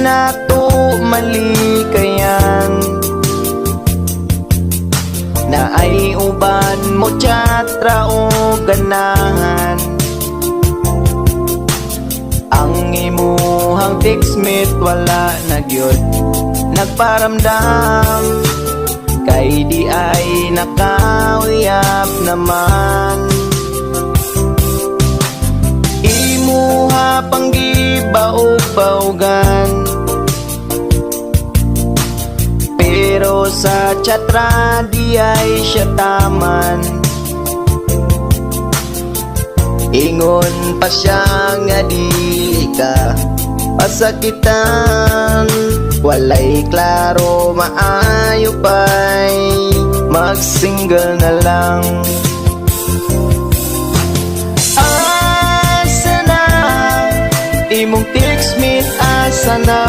nato malikayan. Naay uban mo chat ra o ganahan. Ang imuhang textmate wala na gyud nagparamdam, kay di ay nakauyab naman. Imuha pang gibaog-baogan, pero sa chat ra di ay siya taman. Ingon pa siya nga dili ka pasakitan. Walay klaro, maayo pa'y mag-single na lang. Asa na imong textmate, asa na?